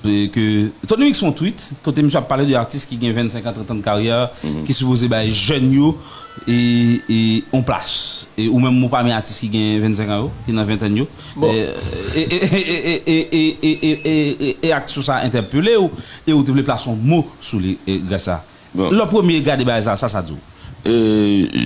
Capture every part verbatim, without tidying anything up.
E ke Tony Mix fè yon tweet kote misye ap pale de atis ki gen vennsenk an, trant an de karyè, ki sipoze bay jèn yo e, e yon plas. E ou menm ou pami atis ki gen vennsenk an yo, ki nan ventèn yo. E, e, e aksyon sa entèpele w e ou te vle plase yon mo sou li e, gras a. Lè w premye gade bagay sa, sa sa di w? E,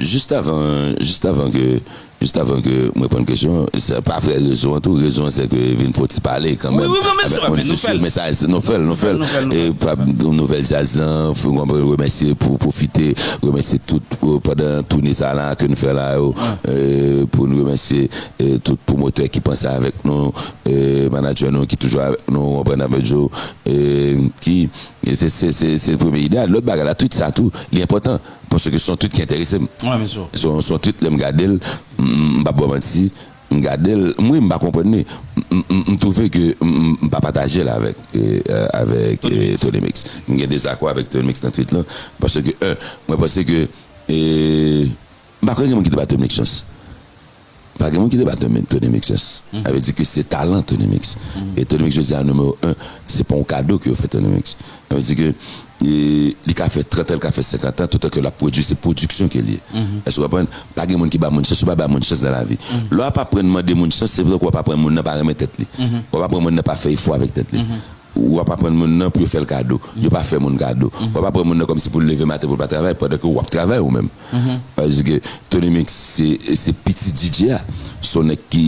jis avan, jis avan ke, jis avan ke m reponn kesyon, se pa vrè rezon an tou. Rezon an se ke vin fò ti pale kanmenm avèk moun sosyo, men sa se nou fè l, nou fè l. E pa nouvèl djaz lan, fò nou remèsye, pou pwofite remèsye tout, pandan toune sa la ke nou fè la yo, e, pou nou remèsye, e, tout pwomotè ki panse avèk nou, e, manadjè nou ki toujou avèk nou, w konprann, avèk yo, e, ki E se, se, se, se premye ide a. Lòt bagay la, tweet sa tou, li enpòtan. Paske se yon tweet ki enterese m. Se yon, se yon tweet, lè m gade l, m, m p ap ba w manti, m gade l, m ri, m pa konprann li. M, m, m, m twouve ke m, m, m pa pataje l avèk, e, avèk, e, Tony Mix. M gen dezakò avèk Tony Mix nan tweet lan. Paske, en, mwen panse ke, e, m pa kwè gen moun ki te ba Tony Mix chans. Pa gen moun ki te ba Tony Mix chans. Sa vle di ke se talan Tony Mix. E Tony Mix jodi a nimewo en, se pa yon kado ke yo fè Tony Mix. Sa vle di ke, e, li ka fè trant an, li ka fè senkant an, toutan ke l ap pwodui, se pwodiksyon ke l ye. Èske w konprann? Pa gen moun ki ba moun chans, ou pa ba moun chans nan lavi. Lè w ap aprann mande moun chans, se tankou w ap aprann moun nan pa renmen tèt li. W ap aprann moun nan pa fè efò avèk tèt li. W ap aprann moun nan pou yo fè l kado. Yo pa fè moun kado. W ap aprann moun nan kòmsi pou l leve maten pou l pa travay, pandan ke w ap travay ou menm. Paske Tony Mix se, se pitit D J a. Se yon nèg ki,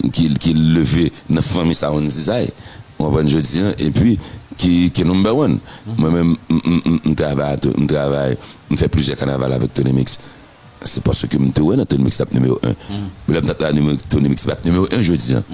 ki, ki leve nan fanmi Sound Design. Ou konprann jodi a, epi ki, ki number one. Mwen menm, m, m, m, m travay, m travay, m fè plizyè kanaval avèk Tony Mix. Se paske m te wè nan Tony Mix t ap nimewo en. Men lè m t ap travay nimewo, Tony Mix pa t nimewo en jodi a.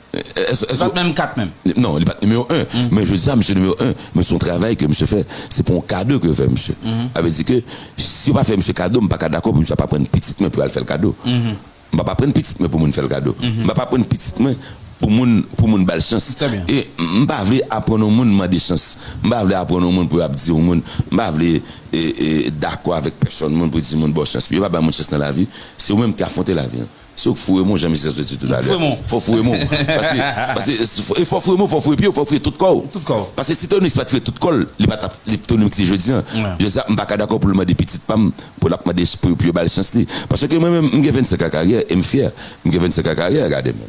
Èske, èske, li pa t menm kat menm. Non, li pa t nimewo en. Men jodi a, misye nimewo en. Men se yon travay ke misye fè. Se pa yon kado ke yo fè misye. Sa vle di ke si yo pa fè misye kado, m pa ka dakò pou misye ap aprann pitit mwen pou yo al fè l kado. M p ap aprann pitit mwen pou moun fè l kado. M p ap aprann pitit mwen pou moun, pou moun ba l chans. E m pa vle aprann yon moun mande chans. M pa vle aprann yon moun pou y ap di yon moun. M pa vle, e, e, dakò avèk pèsonn moun pou di moun ba w chans. Yo pa bay moun chans nan lavi. Se ou menm ki afwonte lavi a. Si w foure men w, jan misye sot di toutalè. Fò w foure men w. Paske, paske, e fò w foure men w, fò w foure pye w, fò w foure tout kò w. Tout kò w. Paske si Tony Mix pa t foure tout kò l, li pa t ap, li, Tony Mix se jodi a. Jodi a, m pa ka dakò pou l mande pitit pa m, pou l ap mande, pou, pou yo ba l chans li. Paske mwen menm, m gen vennsenk an karyè e m fyè. M gen vennsenk an karyè, gade m.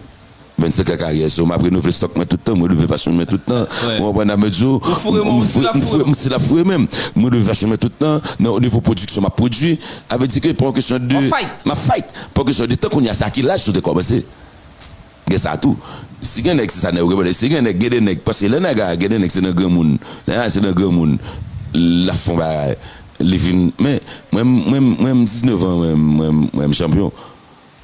Vennsenk an karyè, so m ap renouvle stòk mwen tout tan, m renouvle fashion mwen tout tan. Ou konprann, m ap di w, m foure, m foure, m si l ap foure menm. M renouvle fashion mwen tout tan, nan nivo pwodiksyon m ap pwodui. Sa vle di ke pa yon kesyon de, m ap fight. Pa yon kesyon de tan kounye a, se a ki laj ou te kòmanse? Gen sa tou. Si gen nèg, se sa nèg yo reponn. Si gen nèg, gen de nèg, paske lè nèg a, gen de nèg se nan granmoun. Nèg a se nan granmoun. L ap fè yon bagay. Li vin, men, mwen, mwen, mwen, diznèf an, mwen, mwen, mwen, m chanpyon.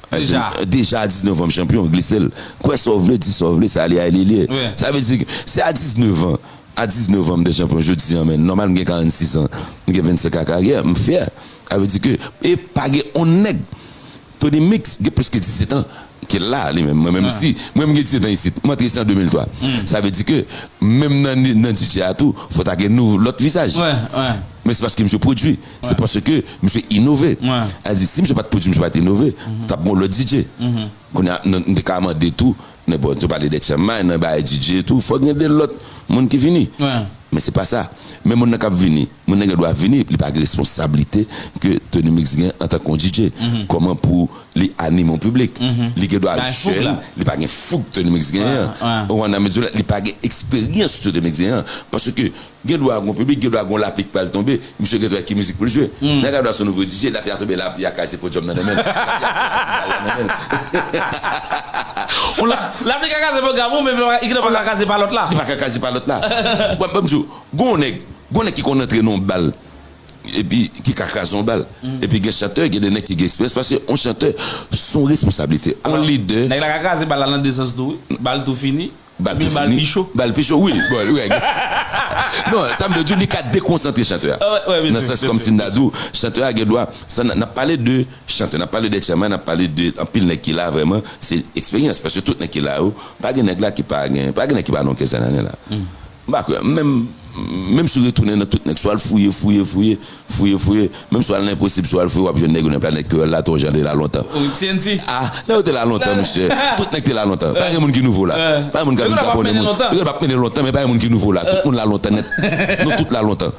Deja. Deja a diznèf an, m chanpyon, glise l. Kwè sa w vle, di sa w vle, sa li a, li li ye. Sa vle di, se a diznèf an, a diznèf an, m te chanpyon, jodi a, men, nòmal, m gen karannsis an, m gen vennsenk an karyè, m fyè. Sa vle di ke, e pa gen yon nèg, Tony Mix gen plis ke disèt an ke l la, li menm. Mwen menm si, mwen menm gen disèt an isit, m antre isit an de mil twa. Sa vle di ke, menm nan, nan D J a tou, fò ta gen nou, lòt vizaj. Men se paske misye pwodui. Se paske misye inove. Sa di, si misye pa t pwodui, misye pa t inove, t ap gen yon lòt D J. Kounye a, nou, nou te ka mande tou, nenpòt, nou pale de Tchèmay, nan bagay D J tou, fò gen de lòt moun ki vini. Men se pa sa. Men moun nan k ap vini, moun nan gen dwa vini, li pa gen responsablite ke Tony Mix gen antanke yon D J. Kòman pou li anime yon piblik. Li gen dwa jèn, li pa gen foug Tony Mix genyen an. Ou konprann, nan medya, li pa gen eksperyans Tony Mix genyen an. Paske gen dwa gen yon piblik, gen dwa gen yon lapli k pral tonbe, misye gen dwa ki mizik pou l jwe. Nèg la dwa se yon nouvo D J, lapli a tonbe, lapli a kraze podyòm nan nan men l. Lapli a kraze bal la nan men l. Lapli ka kraze pwogram ou, men li pa ka kraze pa lòt la. Li pa ka kraze pa lòt la. Bon, ban m di w, gen yon nèg, gen yon nèg ki konn antre nan yon bal, epi ki ka kraze yon bal. Epi gen chantè, gen de nèg ki gen eksperyans, paske yon chantè, se yon responsablite, yon lidè. Nèg la ka kraze bal la nan de sans tou, wi. Bal tou fini. Bal tou fini. Bal pi cho. Bal pi cho, wi. Bon, wi, I guess. Non, sa m vle di w, li ka dekonsantre chantè a. Nan sans kòmsi m ta di w, chantè a gen dwa, sa n, n ap pale de chantè, n ap pale de Tchèmay, n ap pale de anpil nèg ki la vrèman, se eksperyans, paske tout nèg ki la yo, pa gen nèg la ki pa gen, pa gen nèg ki pa nan yon kenzèn ane la. M pa kwè. Menm, menm si w retounen nan tout nèg, si w al fouye, fouye, fouye, fouye, fouye, menm si w al nan Enposib, si w al fouye, w ap jwenn nèg yo nan Planèt Kreyòl la, tou jan te la lontan. Ti N T. Ah, lè yo te la lontan, mesye. Tout nèg te la lontan. Pa gen moun ki nouvo la. Pa gen moun k ap vin kaponnen moun. Yo t ap mennen lontan, men pa gen moun ki nouvo la. Tout moun la lontan nèt. Nou tout la lontan.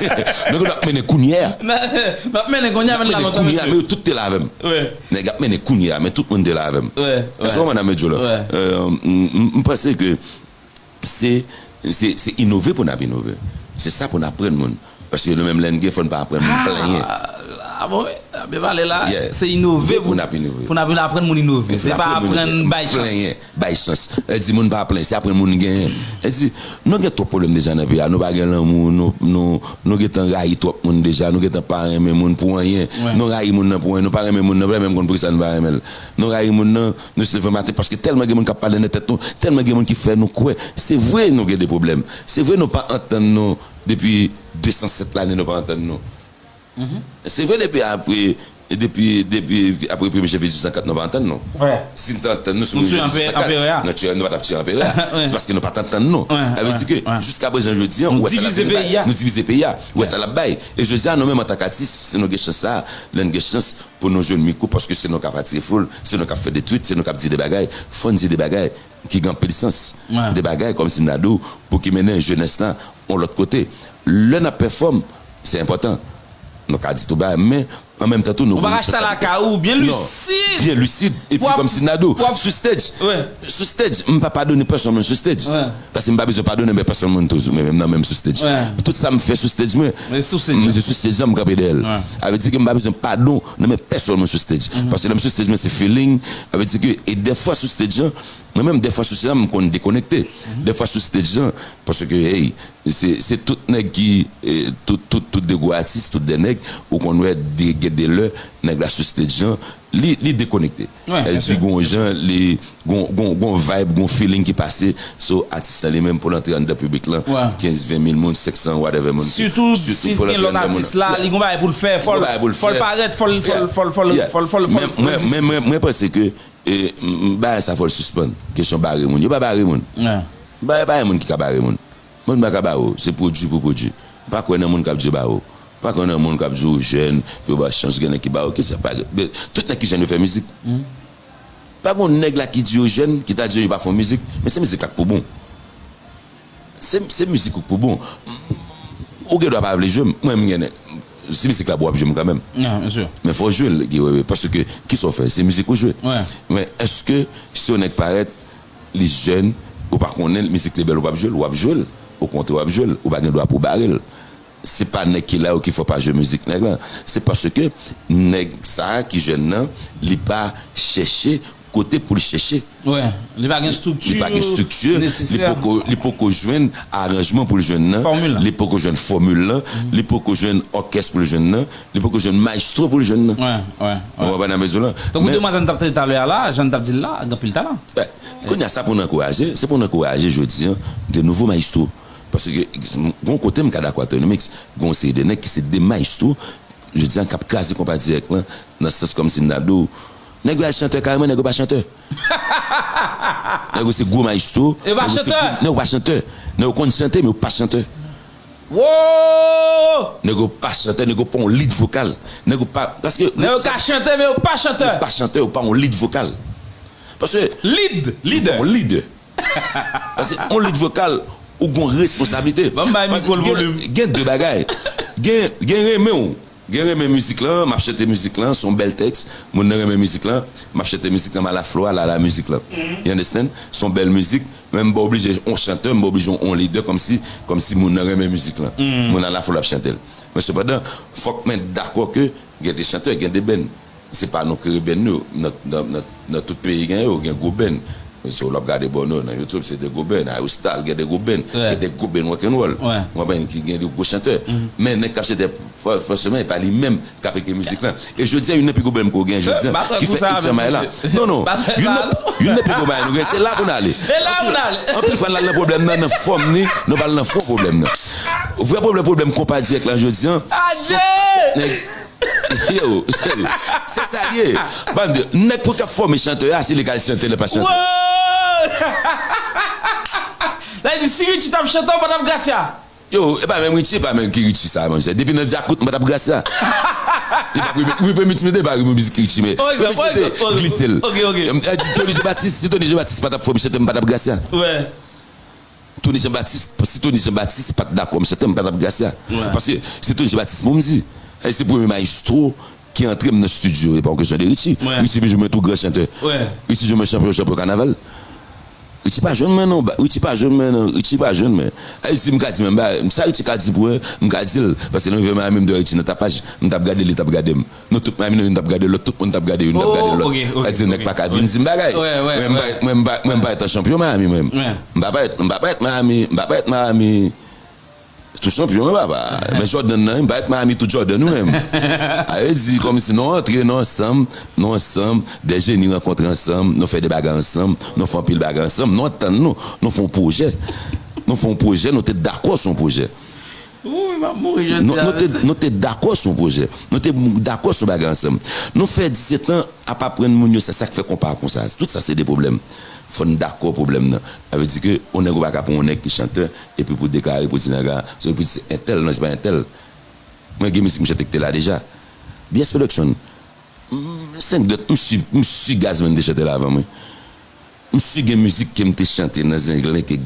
Nèg yo t ap mennen kounye a. N ap mennen kounye a, men la lontan, mesye. Men yo tout te la avè m. Nèg ap mennen kounye a, men tout moun te la avè m. Èske w konprann sa m ap di w la? M panse ke se se se inove pou n ap inove. Se sa pou n aprann moun. Paske nou menm lè n gen, fò n pa aprann moun plenyen. Ah bon, wi. Byen pale la. Se inove pou n ap inove. Pou n ap aprann moun inove. Se pa aprann bay chans. Bay chans. E di moun pa plenyen, se aprann moun genyen. E di, nou gen twòp pwoblèm deja nan peyi a. Nou pa gen lanmou, nou nou nou gentan rayi twòp moun deja, nou gentan pa renmen moun pou anyen. Nou rayi moun nan pou anyen, nou pa renmen moun nan, nou pa menm konn poukisa nou pa renmen l. Nou rayi moun nan, nou se leve maten, paske tèlman gen moun k ap pale nan tèt nou, tèlman gen moun ki fè nou kwè. Se vre nou gen de pwoblèm. Se vre nou pa antann nou depi de san sèt lane, nou pa antann nou. Se vre depi apre depi depi apre premye janvye dizuit san kat nou pa antann nou. Si n te antann nou sou premye janvye dizuit san kat, nou tire nou pa t ap tire anperè a. Se paske nou pa t antann nou. Sa vle di ke jiska prezan jodi an, ou wè sa l ap vin bay. Nou divize peyi a. Ou wè sa l ap bay. E jodi a nou menm antank atis, si nou gen chans sa, lè n gen chans pou nou jwenn mikwo, paske se nou k ap atire foul, se nou k ap fè de twit, se nou k ap di de bagay, fò n di de bagay ki gen anpil sans. De bagay kòm si m ta di w, pou ki mennen jenès la yon lòt kote. Lè n ap pèfòm, se enpòtan. Nou ka di tout bagay, men an menm tan tou nou gon refleksyon. Ou pa ka chita lakay ou, byen lisid. Byen lisid, epi kòm si m ta di w, sou stage. Sou stage, m pa padone pèsonn moun sou stage. Paske m pa bezwen padone, men pèsonn moun toujou, men menm nan menm sou stage. Tout sa m fè sou stage mwen, se sou stage an m kanpe dèyè l. Sa vle di ke m pa bezwen padon nan men pèsonn moun sou stage. Paske lè m sou stage mwen, se feeling. Sa vle di ke, e dèfwa sou stage an, mwen menm, dèfwa sou stage an, m konn dekonekte. Dèfwa sou stage an, paske, hey, se se tout nèg ki, tout tout tout de gwo atis, tout de nèg, ou konn wè gen de lè, nèg la sou stage an, li li dekonekte. Èl di gon jan, li gon gon gon vibe, gon feeling ki pase. So atis la li menm pou l antre anndan piblik lan, kenz, ven mil moun, senk san, whatever moun. Sitou si gen lòt atis la, li gon bagay pou l fè, fò l fò l parèt, fò l fò l fò l fò l fò l fò l fò l. Men mwen mwen mwen panse ke bagay sa fò l sispann. Kesyon bare moun. Yo pa bare moun. Bare pa gen moun ki ka bare moun. Moun pa ka bare w, se pwodui pou pwodui. Pa kwè nan moun k ap di yo bare w. Pa kwè nan moun k ap di w jèn, yo ba chans, gen nèg ki bare w, ki sa pa. Tout nèg ki jèn yo fè mizik. Pa gon nèg la ki di yo jèn, ki ta di yo yo pa fè mizik, men se mizik la k pou bon. Se se mizik ou k pou bon. Ou gen dwa pa vle jwe m, mwen m gen nèg. Si mizik la bon w ap jwe m kanmenm. Men fò w jwe l, paske kisa w fè, se mizik ou jwe. Men èske si yon nèg parèt, li jèn, ou pa konnen l, mizik li bèl, ou p ap jwe l, w ap jwe l. Okontrè, w ap jwe l, ou pa gen dwa pou w bare l. Se pa nèg ki la yo ki fè w pa jwe mizik nèg lan. Se paske nèg sa a ki jèn nan, li pa chèche kote pou l chèche. Li pa gen estrikti nesesè. Li poko li poko jwenn aranjman pou l jwenn nan. Li poko jwenn fòmil lan. Li poko jwenn òkès pou l jwenn nan. Li poko jwenn mayestwo pou l jwenn nan. Ou konprann sa m ap di w lan? Tankou demwazèl n t ap tande talè a la, jan n t ap di l la, gen anpil talan. Kounye a sa pou n ankouraje, se pou n ankouraje jodi an de nouvo mayestwo. Paske gon kote m ka dakò ak Tony Mix, gon seri de nèg ki se de mayestwo jodi an k ap kraze konpa dirèk lan, nan sans kòmsi m ta di w, nèg yo al chantè kareman, nèg yo pa chantè. Nèg yo se gwo mayestwo. Nèg yo pa chantè. Nèg yo konn chante, men yo pa chantè. Nèg yo pa chantè, nèg yo pa yon lead vokal. Nèg yo pa, paske nèg yo ka chante, men yo pa chantè. Yo pa chantè, yo pa yon lead vokal. Paske lead, lead. Yon lead. Paske yon lead vokal, ou gon responsablite. Ban m bay mikwo l volim. Gen de bagay. Gen gen renmen w. Gen renmen mizik lan, m ap chante mizik lan, se yon bèl tèks, moun nan renmen mizik lan, m ap chante mizik lan, m ala flo a, l ala mizik lan. You understand? Se yon bèl mizik, men m pa oblije yon chantè, m pa oblije yon lidè kòmsi kòmsi moun nan renmen mizik lan. Moun ala flo ap chante l. Men sepandan, fòk mwen dakò ke gen de chantè, gen de band. Se pa nou kreye band nou yo. Nan, nan, nan, nan tout peyi gen yo, gen gwo band. So, lè w ap gade bò nou nan YouTube, se de gwo band. Aerostar, gen de gwo band. Gen de gwo band rock'n'roll. Ou konprann ki gen de gwo chantè. Men nèg k ap chante, fò, fòseman, e pa li menm k ap ekri mizik lan. E jodi a, youn nan pi gwo band ke w gen jodi a, ki fè X M I la. Non, non. Youn nan, youn nan pi gwo bagay nou gen, se la pou n ale. Anpil fwa, n al nan pwoblèm nan, nan fòm ni, nou pa al nan fon pwoblèm nan. Vrè pwoblèm, pwoblèm konpa dirèk lan jodi a, se nèg Yo, se sa l ye. Ban m di, nèg pou k ap fòme chantè a, se li k al chante, lè pa chante. Sa vle di, si Richie t ap chante, w pa t ap Gracia? Yo, e pa menm Richie, e pa menm ki Richie sa, monchè. Depi nan dyakout, m pa t ap Gracia. E pa Remy, Remy Smith, e pa Remy Music Richie, men Remy Smith te glise l. Tony Jean Baptiste, si Tony Jean Baptiste pa t ap fè m chante, m pa t ap Gracia. Tony Jean Baptiste, si Tony Jean Baptiste pa t dakò m chante, m pa t ap Gracia. Paske se Tony Jean Baptiste pou m di. E se premye mayestwo ki antre m nan estidyo, e pa yon kesyon de Richie. Richie vin jwenn mwen tou gran chantè. Richie jwenn mwen chanpyon, chanpyon kanaval. Richie pa jwenn mwen non, Richie pa jwenn mwen non, Richie pa jwenn mwen. E si m ka di menm bagay, sa Richie ka di pou mwen, m ka di l. Paske lè m rive Miami, m te wè Richie nan tapaj, m t ap gade l, li t ap gade m. Nou tout Miami, nou youn t ap gade lòt, tout moun t ap gade youn, t ap gade lòt. Sa di nèg pa ka vin di m bagay. Mwen m parèt an chanpyon Miami, mwen. M pa parèt, m pa parèt Miami, m pa parèt Miami. Tou chanpyon wi papa. Men Jordan nan, m pa ret Miami tout Jordan wi menm. A yo di kòmsi nou antre, nou ansanm, nou ansanm, de jeni rankontre ansanm, nou fè de bagay ansanm, nou fè anpil bagay ansanm, nou antann nou, nou fè yon pwojè. Nou fè yon pwojè, nou te dakò sou yon pwojè. Nou te dakò sou yon pwojè. Nou te dakò sou yon bagay ansanm. Nou fè disèt an ap aprann moun yo sa, sa k fè konpa a konsa. Tout sa se de pwoblèm. Fò n dakò pwoblèm nan. Sa vle di ke yon nèg ou pa ka pran yon nèg ki chantè epi pou deklare pou di nèg la, se pou di se entèl, non se pa entèl. Mwen gen mizik m chante ki te la deja. B S Production. Senk dòt, m si, m si Gazman te chante la avan mwen. M si gen mizik ke m te chante nan Zenglen ke